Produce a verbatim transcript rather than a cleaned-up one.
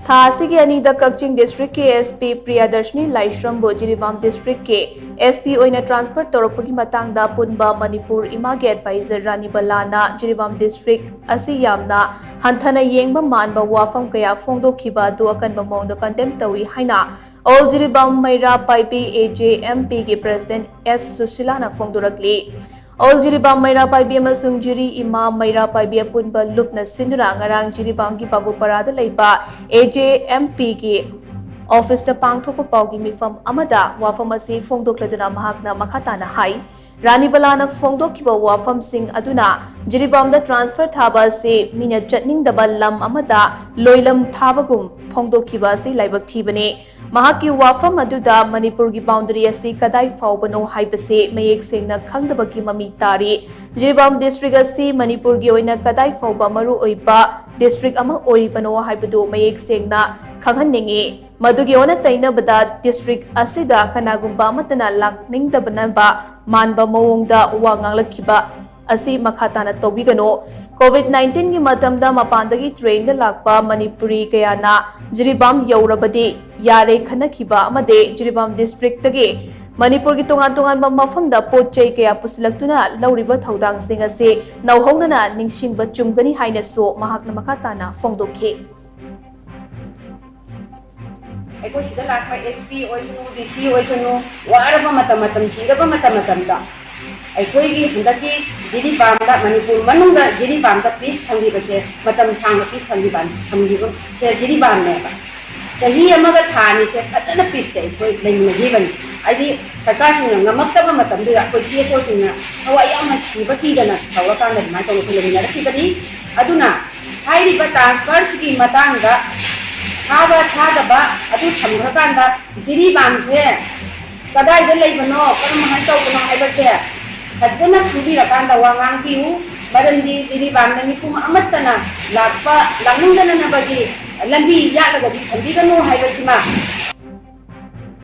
ꯊꯥ ꯑꯁꯤꯒꯤ ꯑꯅꯤꯗ ꯀꯛꯆꯤꯡ ꯗꯤꯁꯇ꯭ꯔꯤꯛꯀꯤ ꯑꯦꯁ ꯄꯤ ꯄ꯭ꯔꯤꯌꯥꯗꯔꯁꯤꯅꯤ ꯂꯥꯏꯁ꯭ꯔꯝꯕꯨ ꯖꯤꯔꯤꯕꯥꯝ ꯗꯤꯁꯇ꯭ꯔꯤꯛꯀꯤ ꯑꯦꯁ ꯄꯤ ꯑꯣꯏꯅ ꯇ꯭ꯔꯥꯟꯁꯐꯔ ꯇꯧꯔꯛꯄꯒꯤ ꯃꯇꯥꯡꯗ ꯑꯄꯨꯟꯕ ꯃꯅꯤꯄꯨꯔ ꯏꯃꯥꯒꯤ ꯑꯦꯗꯚꯥꯏꯖꯔ ꯔꯥꯅꯤ ꯕꯂꯥꯅ ꯖꯤꯔꯤꯕꯥꯝ ꯗꯤꯁꯇ꯭ꯔꯤꯛ ꯑꯁꯤ ꯌꯥꯝꯅ ꯍꯟꯊꯅ ꯌꯦꯡꯕ ꯃꯥꯟꯕ ꯋꯥꯐꯝ ꯀꯌꯥ ꯐꯣꯡꯗꯣꯛꯈꯤꯕ ꯑꯗꯨ ꯑꯀꯟꯕ ꯃꯑꯣꯡꯗ ꯀꯟꯗꯦꯝ ꯇꯧꯏ ꯍꯥꯏꯅ ꯑꯣꯜ ꯖꯤꯔꯤꯕꯥꯝ ꯃꯩꯔꯥ ꯄꯥꯏꯕꯤ ꯑꯦ ꯖꯦ ꯑꯦꯝ ꯄꯤꯒꯤ ꯄ꯭ꯔꯦꯁꯤꯗꯦꯟꯠ ꯑꯦꯁ ꯁꯨꯁꯤꯂꯥꯅ ꯐꯣꯡꯗꯣꯔꯛꯂꯤ꯫ ꯑꯣꯜ ꯖꯤꯔꯤꯕꯥꯝ ꯃꯩꯔꯥ ꯄꯥꯏꯕꯤ ꯑꯃꯁꯨꯡ ꯖꯤꯔꯤ ꯏꯃꯥ ꯃꯩꯔꯥ ꯄꯥꯏꯕꯤ ꯑꯄꯨꯟꯕ ꯂꯨꯞꯅ ꯁꯤꯟꯗꯨꯅ ꯉꯔꯥꯡ ꯖꯤꯔꯤꯕꯥꯝꯒꯤ ꯕꯥꯕꯨꯄꯔꯥꯗ ꯂꯩꯕ ꯑꯦ ꯖꯦ ꯑꯦꯝ ꯄꯤꯒꯤ ꯑꯣꯐꯤꯁꯇ ꯄꯥꯡꯊꯣꯛꯄ ꯄꯥꯎꯒꯤ ꯃꯤꯐꯝ ꯑꯃꯗ ꯋꯥꯐꯝ ꯑꯁꯤ ꯐꯣꯡꯗꯣꯛꯂꯗꯨꯅ ꯃꯍꯥꯛꯅ ꯃꯈꯥ ꯇꯥꯅ ꯍꯥꯏ, ꯔꯥꯅꯤ ꯕꯂꯥꯅ ꯐꯣꯡꯗꯣꯛꯈꯤꯕ ꯋꯥꯐꯝꯁꯤꯡ ꯑꯗꯨꯅ ꯖꯤꯔꯤꯕꯥꯝꯗ ꯇ꯭ꯔꯥꯟꯁꯐꯔ ꯊꯥꯕ ꯑꯁꯤ ꯃꯤꯅ ꯆꯠꯅꯤꯡꯗꯕ ꯂꯝ ꯑꯃꯗ ꯂꯣꯏꯂꯝ ꯊꯥꯕꯒꯨꯝ ꯐꯣꯡꯗꯣꯛꯈꯤꯕ ꯑꯁꯤ ꯂꯥꯏꯕꯛ ꯊꯤꯕꯅꯤ꯫ ꯃꯍꯥꯛꯀꯤ ꯋꯥꯐꯝ ꯑꯗꯨꯗ ꯃꯅꯤꯄꯨꯔꯒꯤ ꯕꯥꯎꯟꯗꯔꯤ ꯑꯁꯤ ꯀꯗꯥꯏ ꯐꯥꯎꯕꯅꯣ ꯍꯥꯏꯕꯁꯤ ꯃꯌꯦꯛ ꯁꯦꯡꯅ ꯈꯪꯗꯕꯒꯤ ꯃꯃꯤ ꯇꯥꯔꯤ꯫ ꯖꯤꯔꯤꯕꯥꯝ ꯗꯤꯁꯇ꯭ꯔꯤꯛ ꯑꯁꯤ ꯃꯅꯤꯄꯨꯔꯒꯤ ꯑꯣꯏꯅ ꯀꯗꯥꯏ ꯐꯥꯎꯕ ꯃꯔꯨ ꯑꯣꯏꯕ ꯗꯤꯁꯇ꯭ꯔꯤꯛ ꯑꯃ ꯑꯣꯏꯔꯤꯕꯅꯣ ꯍꯥꯏꯕꯗꯨ ꯃꯌꯦꯛ ꯁꯦꯡꯅ ꯈꯪꯍꯟꯅꯤꯡꯏ꯫ ꯃꯗꯨꯒꯤ ꯑꯣꯟꯅ ꯇꯩꯅꯕꯗ ꯗꯤꯁꯇ꯭ꯔꯤꯛ ꯑꯁꯤꯗ ꯀꯅꯥꯒꯨꯝꯕ ꯑꯃꯠꯇꯅ ꯂꯥꯛꯅꯤꯡꯗꯕꯅꯕ ꯃꯥꯟꯕ ꯃꯑꯣꯡꯗ ꯋꯥ ꯉꯥꯡꯂꯛꯈꯤꯕ ꯑꯁꯤ ꯃꯈꯥ ꯇꯥꯅ ꯇꯧꯕꯤꯒꯅꯨ꯫ ꯀꯣꯚꯤꯗ ꯅꯥꯏꯟꯇꯤꯟꯒꯤ ꯃꯇꯝꯗ ꯃꯄꯥꯟꯗꯒꯤ ꯇ꯭ꯔꯦꯟꯗ ꯂꯥꯛꯄ ꯃꯅꯤꯄꯨꯔꯤ ꯀꯌꯥꯅ ꯖꯤꯔꯤꯕꯥꯝ ꯌꯧꯔꯕꯗꯤ ꯌꯥꯔꯦ ꯈꯟꯅꯈꯤꯕ ꯑꯃꯗꯤ ꯖꯤꯔꯤꯕꯥꯝ ꯗꯤꯁꯇ꯭ꯔꯤꯛꯇꯒꯤ ꯃꯅꯤꯄꯨꯔꯒꯤ ꯇꯣꯉꯥꯟ ꯇꯣꯉꯥꯟꯕ ꯃꯐꯝꯗ ꯄꯣꯠ ꯆꯩ ꯀꯌꯥ ꯄꯨꯁꯤꯜꯂꯛꯇꯨꯅ ꯂꯧꯔꯤꯕ ꯊꯧꯗꯥꯡꯁꯤꯡ ꯑꯁꯤ ꯅꯧꯍꯧꯅꯅ ꯅꯤꯡꯁꯤꯡꯕ ꯆꯨꯝꯒꯅꯤ ꯍꯥꯏꯅꯁꯨ ꯃꯍꯥꯛꯅ ꯃꯈꯥ ꯇꯥꯅ ꯐꯣꯡꯗꯣꯛꯈꯤ꯫ ꯑꯩꯈꯣꯏ ꯁꯤꯗ ꯂꯥꯛꯄ ꯑꯦꯁ ꯄꯤ ꯑꯣꯏꯁꯅꯨ, ꯗꯤ ꯁꯤ ꯑꯣꯏꯁꯅꯨ, ꯋꯥꯔꯕ ꯃꯇꯝ, ꯃꯇꯝ ꯁꯤꯔꯕ ꯃꯇꯝ, ꯃꯇꯝꯗ ꯑꯩꯈꯣꯏꯒꯤ ꯍꯟꯗꯛꯀꯤ ꯖꯤꯔꯤꯕꯥꯝꯗ, ꯃꯅꯤꯄꯨꯔ ꯃꯅꯨꯡꯗ ꯖꯤꯔꯤꯕꯥꯝꯗ ꯄꯤꯁ ꯊꯝꯈꯤꯕꯁꯦ, ꯃꯇꯝ ꯁꯥꯡꯅ ꯄꯤꯁ ꯊꯝꯈꯤꯕ, ꯊꯝꯈꯤꯕꯁꯦ ꯖꯤꯔꯤꯕꯥꯝꯅꯦꯕ꯫ ꯆꯍꯤ ꯑꯃꯒ ꯊꯥ ꯑꯅꯤꯁꯦ ꯐꯖꯅ ꯄꯤꯁꯇ ꯑꯩꯈꯣꯏ ꯂꯩꯃꯤꯟꯅꯈꯤꯕꯅꯤ꯫ ꯍꯥꯏꯗꯤ ꯁꯔꯀꯥꯔꯁꯤꯡꯅ ꯉꯝꯃꯛꯇꯕ ꯃꯇꯝꯗꯨꯗ ꯑꯩꯈꯣꯏ ꯁꯤ ꯑꯦꯁ ꯑꯣꯁꯤꯡꯅ ꯊꯋꯥꯏ ꯌꯥꯎꯅ ꯁꯤꯕ ꯀꯤꯗꯅ ꯇꯧꯔꯀꯥꯟꯗ ꯑꯗꯨꯃꯥꯏꯅ ꯇꯧꯔꯒ ꯑꯩꯈꯣꯏ ꯂꯩꯃꯤꯟꯅꯔꯛꯈꯤꯕꯅꯤ꯫ ꯑꯗꯨꯅ ꯍꯥꯏꯔꯤꯕ ꯇ꯭ꯔꯥꯟꯁꯐꯔꯁꯤꯒꯤ ꯃꯇꯥꯡꯗ ꯊꯥꯕ ꯊꯥꯗꯕ ꯑꯗꯨ ꯊꯝꯈ꯭ꯔꯀꯥꯟꯗ ꯖꯤꯔꯤꯕꯥꯝꯁꯦ ꯀꯗꯥꯏꯗ ꯂꯩꯕꯅꯣ, ꯀꯔꯝꯍꯥꯏꯅ ꯇꯧꯕꯅꯣ ꯍꯥꯏꯕꯁꯦ ꯐꯖꯅ ꯈꯪꯕꯤꯔꯀꯥꯟꯗ ꯋꯥ ꯉꯥꯡꯕꯤꯌꯨ꯫ ꯃꯔꯝꯗꯤ ꯖꯤꯔꯤꯕꯥꯝꯗ ꯃꯤꯄꯨꯝ ꯑꯃꯠꯇꯅ ꯂꯥꯛꯄ, ꯂꯥꯛꯅꯤꯡꯗꯅꯅꯕꯒꯤ ꯂꯝꯕꯤ ꯌꯥꯠꯂꯒꯗꯤ ꯊꯝꯕꯤꯒꯅꯨ ꯍꯥꯏꯕꯁꯤꯃ